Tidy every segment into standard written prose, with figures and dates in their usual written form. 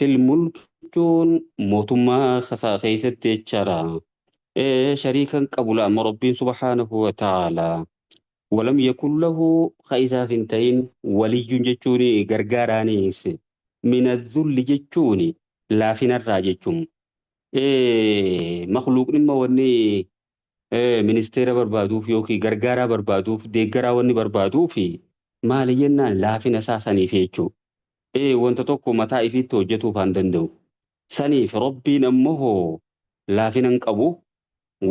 Fil mulk jechuun mootummaa isaa keessatti jechaadha. Shariikan qabu la'amma Rabbiin subhaanahu wa ta'ala. Walam yakun lahu ka isaaf hin ta'in waliyyuun jechuun gargaaraanis mina dhulli jechuun laafinarraa jechuun. Makluuqni immoo wanni ministeera barbaaduuf yookiin gargaaraa barbaaduuf deeggaraa wanni barbaaduuf maali jennaan laafina isaa saniif jechuudha. Wanta tokko mataa ifiitti hojjetuuf haan danda'u. Saniif Rabbiin ammoo hoo laafina hin qabu.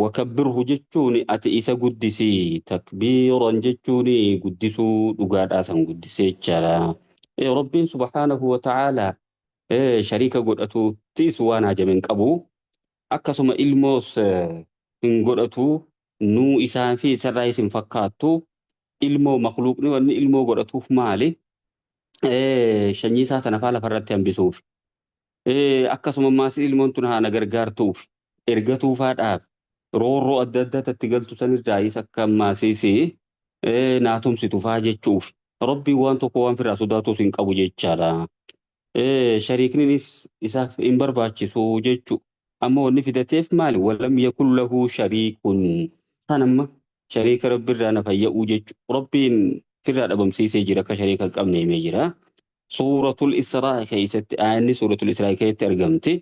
Wakabbirhu jechuun ati isa guddisi takbiiran jechuun guddisuu dhugaadhaa san guddisee jechaadha. Rabbiin subhaanahu wa ta'aalaa shariika godhatuuttis waan hajame hin qabu. Akkasuma ilmoos hin godhatu. Nuu isaa fi isarraayis hin fakkaattu. Ilmoo makluuqni wanni ilmoo godhatuuf maali? Sanyii isaa tana faa lafarratti hambisuuf. Akkasuma ammaas ilmoon tun haa na gargaartuuf ergatuufaadhaaf roorroo adda addaa tatti galtu sanirraayis akka ammaasiis naa tumsitu faa jechuuf. Rabbiin waan tokko waan firraa sodaatuus hin qabu jechaadha. Shariikninis isaaf hin barbaachisu jechu. Amma wanni fidateef maali? Walam yakun lahu shariikun. San amma shariika Rabbi irraa na fayya'uu jechu. Rabbiin firraa dhabamsiisee jira akka shariika hin qabne himee jira. Suuratul Israa keessatti aayanni Suuratul Israa keessatti argamti.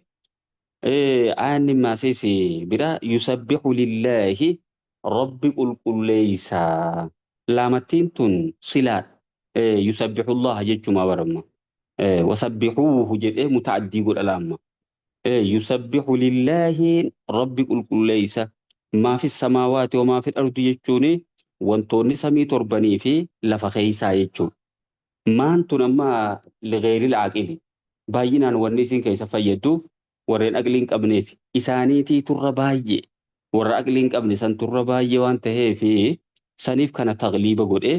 Aayanni maasis bira yusabbihu lillaahi Rabbi qulqulleeysa. Laamattiin tun silaadha. Yusabbihullaha jechumaa baramma. Wasabbihuuhu jedhee muta'addii godha laamma. Yusabbihu lillaahi Rabbi qulqulleeysa. Maa fi samaawaati wa maa fi ardi jechuun wantoonni samii torbanii fi lafa keeysaa jechuudha. Maan tun amma ligheeril aaqili. Baay'inaan wanni isin keessa fayyaddu warreen aqlii hin qabneef isaaniitii turra baay'ee warra aqlii hin qabne san turra baay'ee waan ta'eef saniif kana tagliiba godhee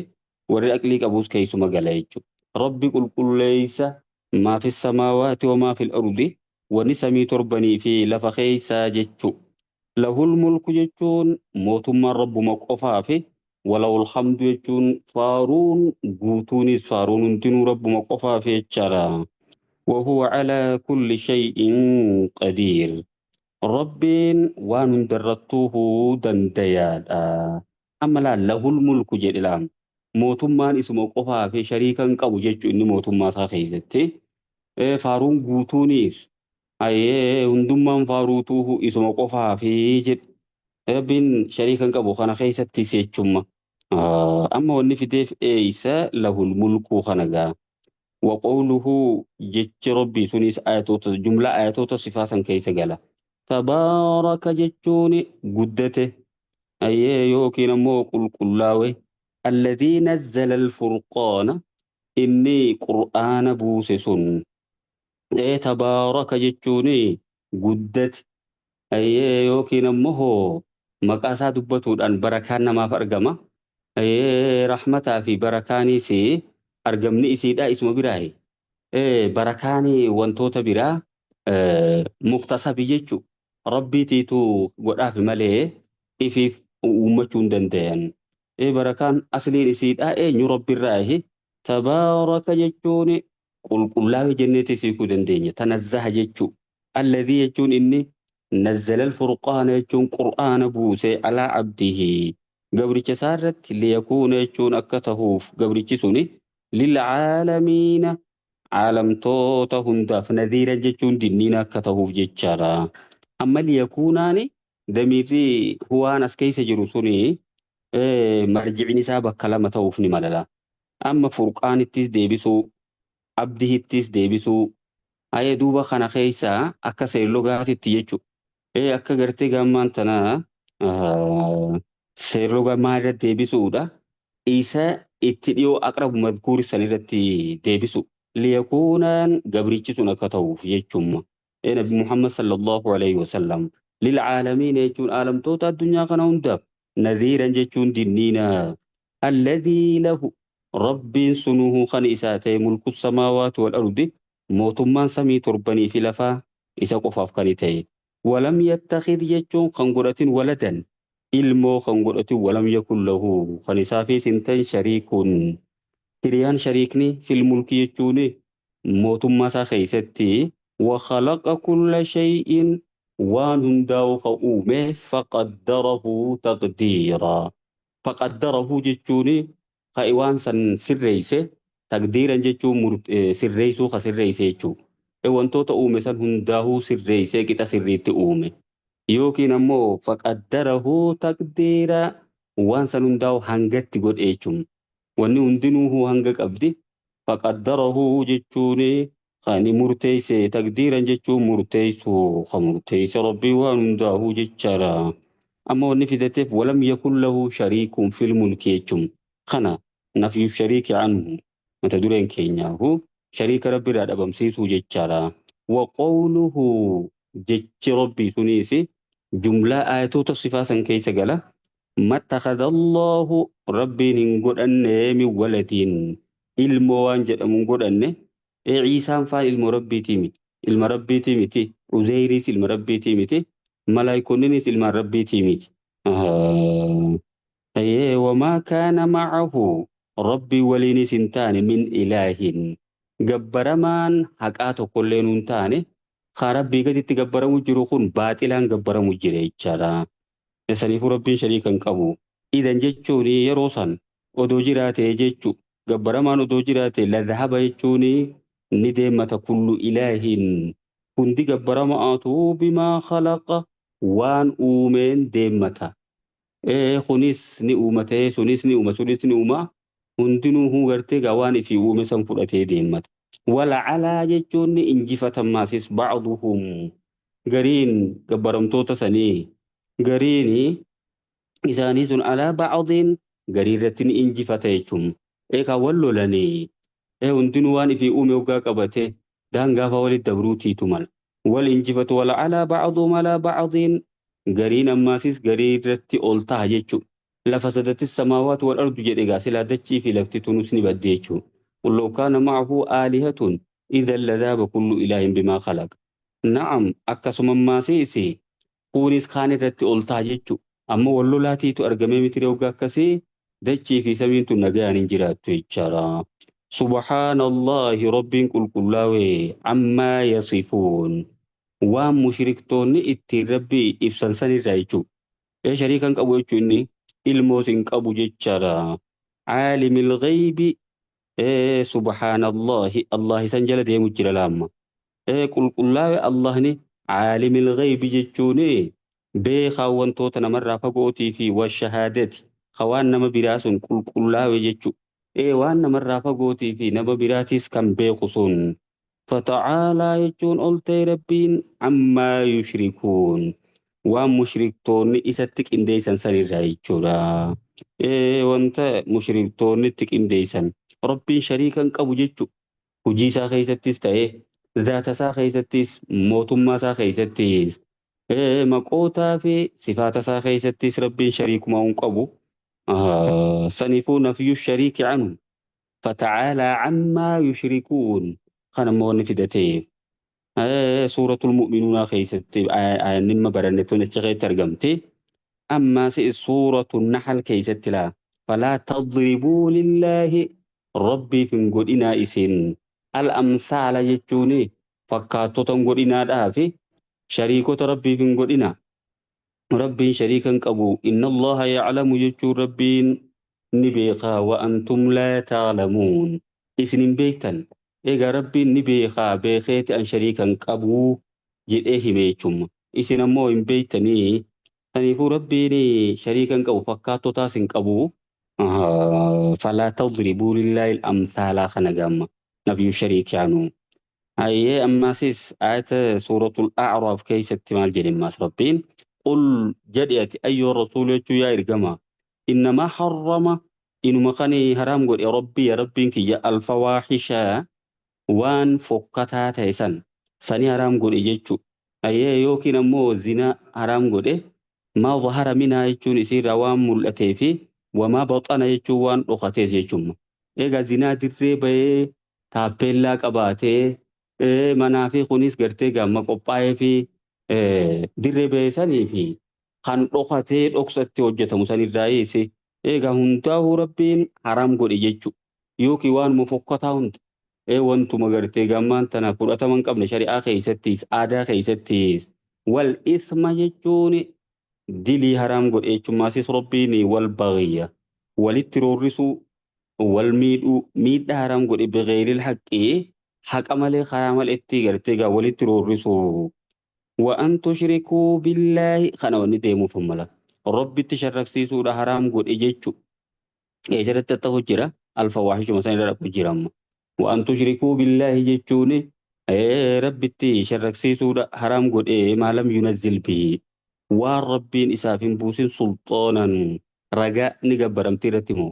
warri aqlii qabuus keessuma gala jechuudha. Rabbi qulqulleeysa maa fi samaawaati wa maa fil ardi wanni samii torbanii fi lafa keeysaa jechuu. Lahul mulku jechuun mootummaan Rabbuma qofaafi walahul hamdu jechuun faaruun guutuunis faaruun hundinuu Rabbuma qofaafi jechaadha. Wahuwa alaa kulli shay'in qadiir. Rabbiin waan hundarrattuuhu dandayaadha. Amma laal lahul mulku jedhe laam. Mootummaan isuma qofaafi shariika hin qabu jechuu inni mootummaa isaa keessatti. Faaruun guutuunis Ayee hundummaan faaruutuuhu isuma qofaafi jedhe. Rabbiin shariika hin qabu kana keessattis jechumma. Amma wanni fideef eeysa lahul mulkuu kana gaa. Wa qawluhu jechi Rabbii sunis ayatoota jumlaa ayatoota sifaa san keessa gala. Tabaaraka jechuun guddate ayee yookiin ammoo qulqullaawe. Alladhii nazzala al-furqaana inni qur'aana buuse sun. Tabaaraka jechuun guddate yookiin ammoo maqaa isaa dubbatuudhaan barakaan namaaf argama. Rahmataa fi barakaanis argamni isiidha isuma biraahi. Barakaan wantoota biraa muktasabi jechuudha. Rabbiitiitu godhaaf malee ifiif uummachuu hin dandayan. Barakaan asliin isiidha eenyu Rabbirraahi. Tabaaraka jechuun qulqullaawe jenneetis hiikuu dandeenya. Tanazzaha jechuu. Alladhii jechuun inni nazzala alfurqaana jechuun qur'aana buuse alaa abdihi gabricha isaa irratti liyakuuna jechuun akka tahuuf gabrichi suni lilcaalamiina caalamtoota hundaaf nadhiiran jechuun dinniina akka tahuuf jechaadha. Amma liyakuunaani damiirri huwaan as keessa jiru suni marjicni isaa bakka lama ta'uuf ni malala. Amma furqaanittis deebisuu, abdihittis deebisuu. Ayee duuba kana keessa akka seerlogaatitti jechuudha. Akka gartee gammaan tana seerloga maalirratti deebisuudha. Isa itti dhiyoo aqrabu madkuuri san irratti deebisu. Liyakuunaan gabrichi sun akka ta'uuf jechuudha. Nabi Muhammad sallallahu alayhi wasallam. Lilcaalamiin jechuun aalamtoota addunyaa kana hundaaf. Nadhiiran jechuun dinniina. Alladhii lahu Rabbiin sunuhu kan isaa ta'e mulku samaawaati wal ardi mootummaan samii torbanii fi lafaa isa qofaaf kan ta'e. Walam yattakhid jechuun kan godhatin waladan ilmoo kan godhatin walam yakun lahu kan isaafis hin ta'in shariikun. Hiriyaan shariikni fil mulki jechuun mootummaa isaa keessatti Wakhalaqa kulla shay'in waan hundaa'u ka uume faqaddarahu taqdiiraa. Faqaddarahu jechuun ka waan san sirreeyse taqdiiran jechuun sirreeysuu ka sirreeyse jechuudha. Wantoota uume san hundaa'uu sirreeysee qixa sirriitti uume. Yookiin ammoo faqaddarahu taqdiiraa waan san hundaa'u hangatti godhe jechuudha. Wanni hundinuu hanga qabdi. Faqaddarahu jechuun kan murteeyse taqdiiran jechuun murteeysuu ka murteeyse rabbii waan hundaa'uu jechaadha. Amma wanni fidateef walam yakun lahu shariikun fil mulki jechuun kana nafyu shariiki anhu mata dureen keenyaafu shariika rabbiirraa dhabamsiisuu jechaadha. Wa qawluhu jechi rabbii suniis jumlaa aayatoota sifaa san keessa gala. Mattakhadha Allahu rabbiin hin godhanne min waladiin ilmoo waan jedhamu hin godhanne Ciisaan faan ilmoo rabbiitii miti. Ilma rabbiitii miti. Uzeyriis ilma rabbiitii miti. Malaayikonninis ilmaan rabbiitii miti. Wamaa kaana macahu rabbii waliinis hin taane min ilaahin. Gabbaramaan haqaa tokkollee hin taane kan rabbii gaditti gabbaramu jiru kun baaxilaan gabbaramu jira jechaadha. Saniifuu rabbiin shariika hin qabu. Idan jechuun yeroo san odoo jiraate jechu gabbaramaan odoo jiraate ladhaba jechuun ni deemata kullu ilaahin hundi gabbaramaatu bimaa khalaqa waan uumeen deemmata. Kunis ni uumatee sunis ni uuma sunis ni uuma hundinuu gartee gaa waan ifii uume san fudhatee deemmata. Walacalaa jechuun ni injifatamaasis ba'duhum gariin gabbaramtoota sanii gariin isaanii sun alaa ba'diin garii irratti ni injifata jechuun. Eegaa wal lolanii hundinuu waan ifii uume hoggaa qabate daangaafa walitti dabruutiitu mala. Wal injifatu walacalaa ba'duhum alaa ba'diin gariin ammaasis garii irratti ol ta'a jechuudha. Lafa sadatti samaawaatu wal ardu jedhe egaa silaa dachii fi lafti tunus ni badde jechuudha. Qul law kaana ma'ahu aalihatun idhan ladhaba kullu ilaahin bimaa khalaqa. Na'am akkasuma ammaasiis kunis kaan irratti ol ta'a jechuudha. Amma wal lolaatiitu argamee miti hoggaa akkasii dachii fi samiin tun nagayaan hin jiraattu jechaadha. Subhaanallahi rabbiin qulqullaa'e ammaa yasifuun. Waan mushriktoonni ittiin rabbii ibsan sanirraa jechuudha. Shariika hin qabu jechuun inni ilmoos hin qabu jechaadha. Caalimil ghaybi subhaanallahi Allah isan jala deemu jira laamma. Qulqullaa'e Allahni caalimil ghaybi jechuun beekaa wantoota namarraa fagootii fi washahaadati waan nama biraa sun qulqullaa'e jechuudha. Waan namarraa fagootii fi nama biraatis kan beeku sun. Fata'aalaa jechuun ol ta'e rabbiin ammaa yushrikuun waan mushriktoonni isatti qindeessan sanirraa jechuudha. Wanta mushriktoonni itti qindeessan rabbiin shariika hin qabu jechuudha. Hojii isaa keessattis ta'ee zaata isaa keessattis mootummaa isaa keessattis maqootaa fi sifaata isaa keessattis rabbiin shariikumaa hin qabu. Saniifuu nafyu shariiki anhu fata'aalaa ammaa yushrikuun kan ammoo wanni fidateef. Suuratul mu'minuunaa keessatti dhimma baranne tun achi keessatti argamti. Ammaas suuratu naxal keessatti laa falaa tadribuu lillaahi rabbiif hin godhinaa isin al-amsaala jechuun fakkaattota hin godhinaadhaa fi shariikota rabbiif hin godhinaa. Rabbiin shariika hin qabu. Inna Allaha ya'lamu jechuun rabbiin ni beekaa wa antum laa ta'lamuun. Isin hin beektan. Egaa rabbiin ni beekaa beekeeti an shariika hin qabu jedhee hime jechuudha. Isin ammoo hin beektanii. Saniifuu rabbiin shariika hin qabu fakkaattotaas hin qabu. Falaa tadribuu lillaahi al-amsaalaa kana gaamma. Nabiyyu shariiki anuu. Hayyee ammaasis ayata suuratul A'raaf keessatti maal jedhe ammaas rabbiin qul jedhi ati ayyoo rasuul jechuu yaa ergamaa innamaa harrama inuma kan haraam godhe rabbii ya rabbiin kiyya alfawaahisha waan fokkataa ta'e san sani haraam godhe jechuu hayyee yookiin ammoo zinaa haraam godhe maa zahara minhaa jechuun isiirraa waan mul'atee fi wamaa baxana jechuun waan dhokatees jechuudha. Egaa zinaa dirree bahee taappeellaa qabaatee manaa fi kunis gartee gaamma qophaa'ee fi dirree bahee sanii fi kan dhokatee dhoksatti hojjetamu sanirraa eesse. Egaa hundaa'uu rabbiin haraam godhe jechuudha. Yookiin waanuma fokkataa hunda. Wantuma gartee gammaan tana fudhatama hin qabne shari'aa keessattis aadaa keessattis wal isma jechuun dilii haraam godhe jechuun Rabbiin wal baghiyya walitti roorrisuu wal miidhuu miidhaa haraam godhe bigheeril haqqii haqa malee karaa maletti gartee gaa walitti roorrisuu. Wa'an tushrikuu billaahi kana wanni deemuuf mala. Rabbitti sharraksiisuudha haraam godhe jechu. Eessatti ta'u jira alfawaahishuma san irra dhaqu jira amma. Wa'an tushrikuu billaahi jechuun Rabbitti sharraksiisuudha haraam godhe maalam yunazzil bihi. Waan Rabbiin isaaf hin buusin sulxoonan ragaa ni gabbaramti irratti moo?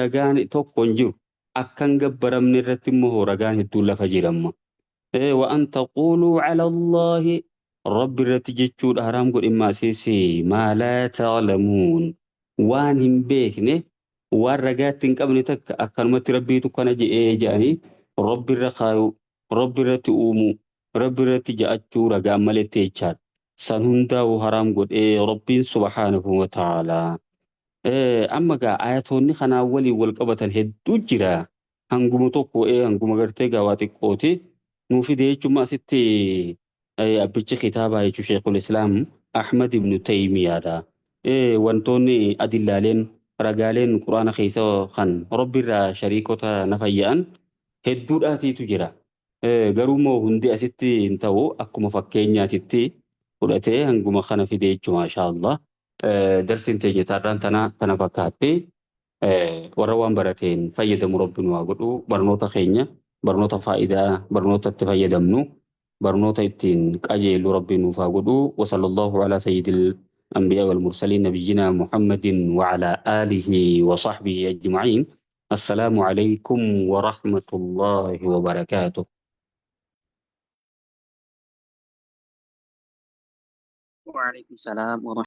Ragaan tokko hin jiru. Akkan gabbaramne irratti immoo ragaan hedduun lafa jira amma. Wa'an taquuluu cala Allaahi Rabbi irratti jechuudha haraam godhe maasiisi maa laa ta'lamuun waan hin beekne waan ragaatti hin qabne takka akkanumatti Rabbiitu kana je'ee je'anii Rabbi irra kaayuu Rabbi irratti uumuu Rabbi irratti ja'achuu ragaan maletti jechaadha. San hundaa'u haraam godhee Rabbiin subhaanahu wa ta'aalaa. Amma gaa ayatoonni kanaa waliin wal qabatan hedduu jira. Hanguma tokko hanguma gartee gaa waa xiqqooti. Nuu fide jechuun asitti abbichi kitaabaa jechuun Sheekul Islaam Ahmad ibn Taymiyaadha. Wantoonni adillaaleen ragaaleen quraana keessa kan Rabbi irraa shariikota na fayya'an hedduudhaatiitu jira. Garuu immoo hundi asitti hin ta'u akkuma fakkeenyaatitti fudhatee hanguma kana fide jechuudha maashaallah. Darsiin teenya taarraan tana tana fakkaatti. Warra waan barateen fayyadamu Rabbi nu haa godhu barnoota keenya barnoota faayidaa barnoota itti fayyadamnu barnoota ittiin qajeellu Rabbi nuuf haa godhu wa sallallahu ala sayyidil anbiyaa wal mursaliin nabiyyina Muhammadin wa ala aalihi wa sahbihi ajma'iin. Assalaamu alaykum wa rahmatullahi wa barakaatuh. وعليكم السلام ورحمة